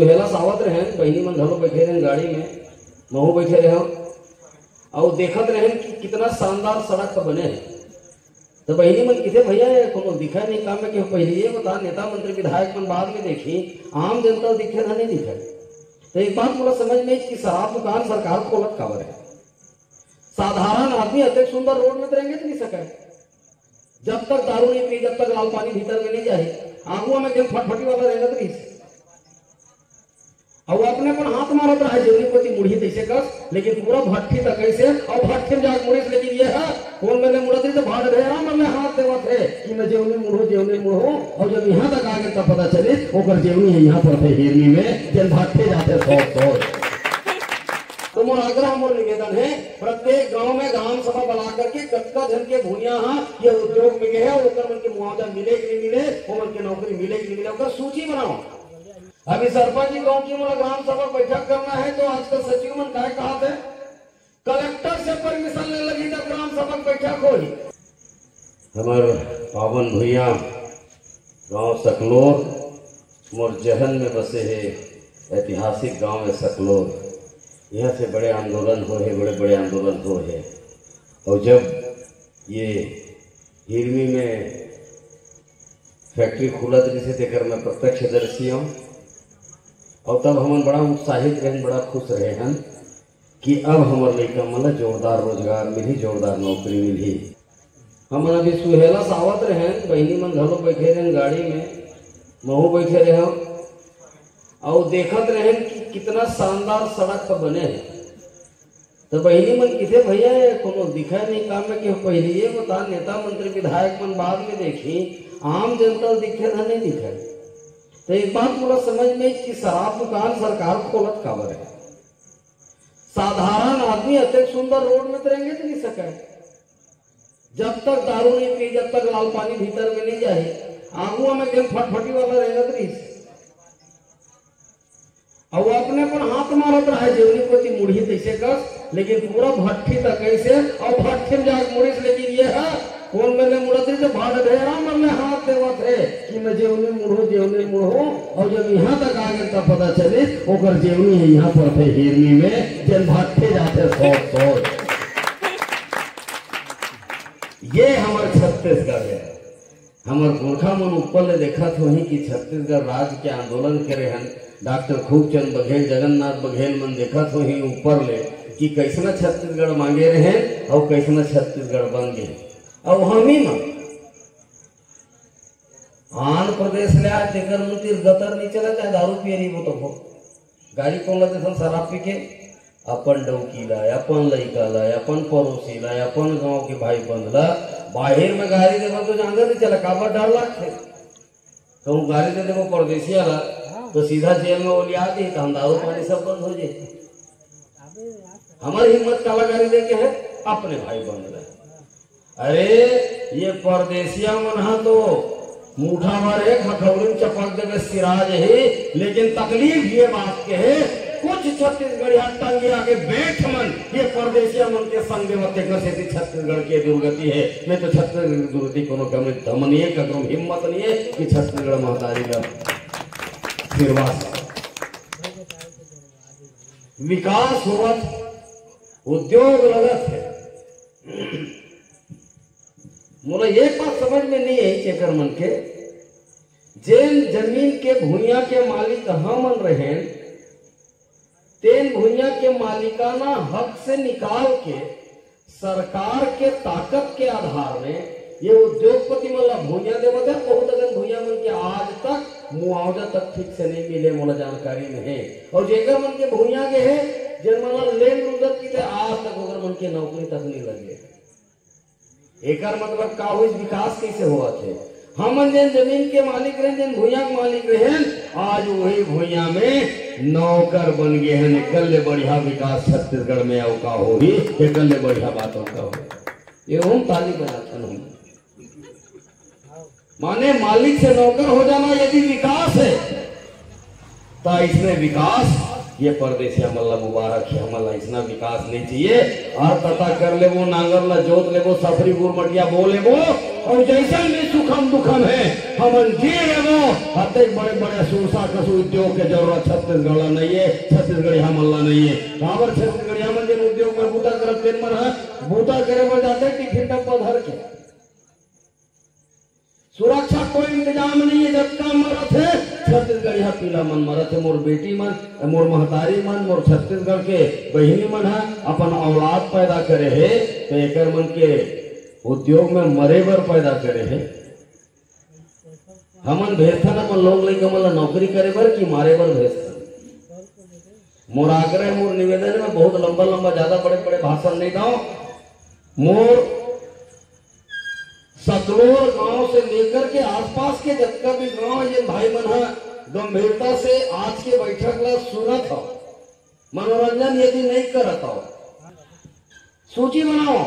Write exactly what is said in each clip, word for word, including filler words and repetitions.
पहला सावत रहन, बहिनी मन घलो बैठे रहन गाड़ी में, महू बैठे रहन, अउ देखत रहन कि कितना शानदार सड़क ह बने हे। तो बहिनी मन किथे, "भैया, ये कोनो दिखय नहीं काम में, कि पहले ये बता, नेता मंत्री विधायक मन बाद में देखी, आम जनता दिखे ना नहीं दिखे।" तो एक बात मोला समझ में कि शराब दुकान सरकार खोलत काबर है? साधारण आदमी अतेक सुंदर रोड में तो रेंगत नहीं सके, जब तक दारू नहीं पी, जब तक लाल पानी भीतर में नहीं जाए। आगुआ में एकदम फटफटी वाला रेंगत रहिस, अउ अपने अपन हाथ मारत रहे जेवनी कोती मुड़ही तैसे कस, लेकिन पूरा भट्ठी तक कैसे, अउ भट्ठी में जाके मुड़िस। लेकिन ये है, कौन मेले मुड़त रही तो भाड़ भेरा मन में हाथ देवत है कि मैं जेवनी मुड़हूं, जेवनी मुड़हूं। अउ जब यहाँ तक आगे तब पता चलिस ओकर जेवनी है यहाँ पर थे हिरनी में, जन भट्ठे जाते सौ सौ। तो मोर आग्रह, मोर निवेदन है, प्रत्येक गांव में ग्राम सभा बुला करके कतका झन के भुइयां हा ये उद्योग में गए हैं, ओकर मन के मुआवजा मिले कि नहीं मिले, ओमन के नौकरी मिले कि नहीं मिले, ओकर सूची बनाओ। अभी सरपंच जी कहूं कि मोला ग्राम सभा बैठक करना है, तो आजकल सचिव मन काय कहत है, कलेक्टर से परमिशन ले लगी तब ग्राम सभा बैठक होही। हमर पावन भुइयां गांव सकलोर, मोर जहन में बसे हे ऐतिहासिक गांव है सकलोर। यहाँ से बड़े आंदोलन हो हे, बड़े बड़े आंदोलन हो हे। और जब ये हिरमी में फैक्ट्री खुलत रहिसे, तेकर मैं प्रत्यक्षदर्शी हूँ। और तब हमन बड़ा उत्साहित रहन, बड़ा खुश रहे हन कि अब हमर लइका मन ला जोरदार रोजगार मिलही, जोरदार नौकरी मिलही। हमन अभी सुहेला सावत रहन, बहिनी मन घलो बैठे रहन गाड़ी में, महू बैठे रहन, अउ देखत रहन कि कितना शानदार सड़क ह बने हे। तो बहिनी मन किथे, "भैया, ये कोनो दिखय नहीं काम में, कि पहले ये बता, नेता मंत्री विधायक मन बाद में देखी, आम जनता दिखे ना नहीं दिखे।" तो एक बात मोला समझ में कि शराब दुकान सरकार खोलत काबर है? साधारण आदमी अतेक सुंदर रोड में तो रेंगत नहीं सके, जब तक दारू नहीं पी, जब तक लाल पानी भीतर में नहीं जाए। आगुआ में एकदम फटफटी वाला रेंगत रहिस, अउ अपने अपन हाथ मारत रहे जेवनी कोती मुड़ही तैसे कस, लेकिन पूरा भट्ठी तक कैसे, अउ भट्ठी में जाके मुड़िस। लेकिन ये है, कौन मेले मुड़त रही तो भाड़ भेरा मन में हाथ देवत है कि मैं जेवनी मुड़हूं, जेवनी मुड़हूं। अउ जब यहाँ तक आगे तब पता चलिस ओकर जेवनी है यहाँ पर थे हिरनी में, जन भट्ठे जाते सौ सौ। ये हमर छत्तीसगढ़ है। हमर पुरखा मन ऊपर ले देखत होही कि छत्तीसगढ़ राज्य के आंदोलन करे हन, डॉक्टर खूबचंद बघेल, जगन्नाथ बघेल मन देखत होही ऊपर ले कि कैसना छत्तीसगढ़ मांगे रहेन अउ कैसना छत्तीसगढ़ बन गे। अउ हम ही मन आंध्र प्रदेश ले आए, तेकर मुंह तीर गतर नहीं चला, चाहे दारू पिए रहिबो तभो। गारी कोन ला देथन? शराब पी के अपन डौकी ला, अपन लइका ला, अपन पड़ोसी ला, अपन गांव के भाई बंद ला बाहिर में गारी देबो तो जांगर नहीं चला, काबर डर लागथे। कहूं गारी दे देबो परदेसिया ला तो सीधा जेल में ओलिया दी, तो हम दारू पानी सब बंद हो जाए। हमर हिम्मत काला गारी दे के है, अपने भाई बंद ला। अरे, ये परदेसिया मन हा तो मुठा भर एक हथौड़ी में चपक देबे सिराज ही, लेकिन तकलीफ ये बात के है, कुछ छत्तीसगढ़िया टंगिया के बेठ मन ये परदेसिया मन के संग देवत, तेकर सेती छत्तीसगढ़ के दुर्गति है, नहीं तो छत्तीसगढ़ की दुर्गति कोनो कम दम नहीं है, ककरो हिम्मत नहीं है कि छत्तीसगढ़ महतारी का आशीर्वाद। विकास होवत, उद्योग लगत है। मोला एक बात समझ में नहीं आई, चेकर मन के, जेन जमीन के भुइयां के मालिक हमन रहेन, तेन भुइयां के मालिकाना हक से निकाल के सरकार के ताकत के आधार में ये उद्योगपति मन ला भुइयां देवत है। बहुत अकन भुइयां मन के आज तक मुआवजा तक ठीक से नहीं मिले, मोला जानकारी में है। और जेकर मन के भुइयां गे है, जेन मन ला लैंड रूलर किथे, आज तक ओकर मन के नौकरी तक नहीं लगे। एकर मतलब का होइस? विकास कैसे होवत है? हमन जेन जमीन के मालिक रहेन, जेन भुइयां के मालिक रहेन, आज वही भुइयां में नौकर बन गए हैं। एकर ले बढ़िया विकास छत्तीसगढ़ में अउ का होही? एकर ले बढ़िया बात अउ का होही? ये हम ताली बजाथन हम। माने मालिक से नौकर हो जाना यदि विकास है, तो इसमें विकास ये परदेसिया मन ला मुबारक हे, हमन ला अइसना विकास नहीं चाहिए। हर तता कर लेबो, नांगर ला जोत लेबो, सफरी गुरमटिया बो लेबो, अउ जइसन भी सुखम दुखम हे, हमन जी लेबो। अतेक बड़े बड़े सुरसा कस उद्योग के जरूरत छत्तीसगढ़ ला नहीं हे, छत्तीसगढ़िया मन ला नहीं हे। काबर छत्तीसगढ़िया मन जेन उद्योग में बूता करत तेन मन ह बूता करे बर जाथे टिफिन डब्बा धर के। सुरक्षा कोई इंतजाम नहीं हे, जतका मरत हे छत्तीसगढ़िया पीला मन मरत हे। मोर बेटी मन, मोर महतारी मन, मोर छत्तीसगढ़ के बहिनी मन ह अपन औलाद पैदा करे हे, तो एकर मन के उद्योग में मरे बर पैदा करे हे। हमन भेजथन अपन लोग लइका मन ला नौकरी करे बर कि मारे बर भेजथन? मोर आग्रह, मोर निवेदन हे, मैं बहुत लंबा लंबा, ज्यादा बड़े बड़े भाषण नहीं दाओ। मोर सकलोर गांव से लेकर के आसपास के जतका भी गांव हे, जेन भाई मन ह गंभीरता से आज के बैठक ला सुनत हव, मनोरंजन यदि नहीं करत हव, सूची बनाओ,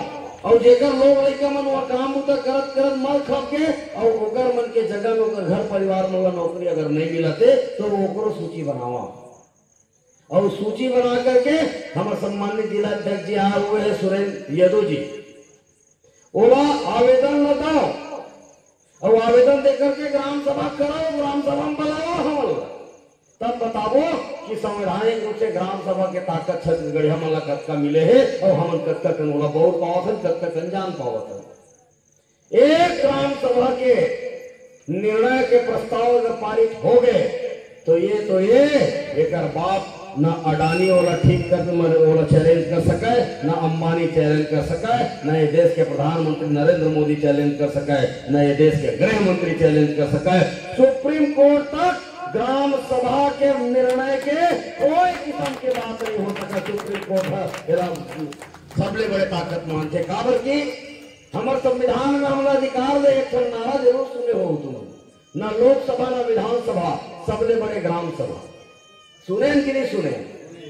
अउ जेकर लोग लइका मन वह काम बूता करत करत मर खप गे, अउ ओकर मन के जगह में ओकर घर परिवार मन ला नौकरी अगर नहीं मिलत हे, तो ओकरो सूची बनावा। अउ सूची बना करके हमर सम्मानित जिला अध्यक्ष जी आए हुए हैं, सुरेंद्र यदु जी, ओला आवेदन ल दो, अउ आवेदन दे करके ग्राम सभा कराओ, ग्राम सभा में बुलाओ हमन ला। तब बताबो कि संवैधानिक रूप से ग्राम सभा के ताकत छत्तीसगढ़िया मन ला कतका मिले हे अउ हमन कतका कन ओला बउर पावत हन, कतका कन जान पावत हन। एक ग्राम सभा के निर्णय के प्रस्ताव अगर पारित हो गए, तो ये, तो ये, एकर बाप न अडानी ओला ठीक कर, माने ओला चैलेंज कर सके, न अंबानी चैलेंज कर सके, न ये देश के प्रधानमंत्री नरेंद्र मोदी चैलेंज कर सके, न ये देश के गृह मंत्री चैलेंज कर सके। सुप्रीम कोर्ट तक ग्राम सभा के निर्णय के कोई किस्म के बात नहीं हो सका। सुप्रीम कोर्ट ह एला सबले बड़े ताकत मानथे, काबर कि हमर संविधान में हमला अधिकार दे। एक ठन नारा जरूर सुने हो तुम, ना लोकसभा ना विधानसभा, सबले बड़े ग्राम सभा। सुने कि नहीं सुने?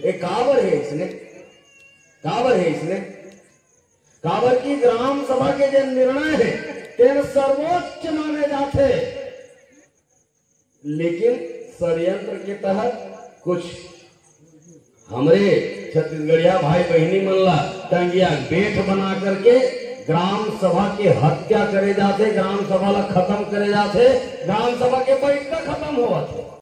ए काबर हे इसने, काबर हे इसने? काबर कि ग्राम सभा के जे निर्णय हे तेन सर्वोच्च माने जाथे। लेकिन षड्यंत्र के तहत कुछ हमरे छत्तीसगढ़िया भाई बहिनी मन ला टंगिया बेठ बना करके ग्राम सभा के हत्या करे जाथे, ग्राम सभा ला खत्म करे जाथे, ग्राम सभा के बैठका खत्म होवत हे।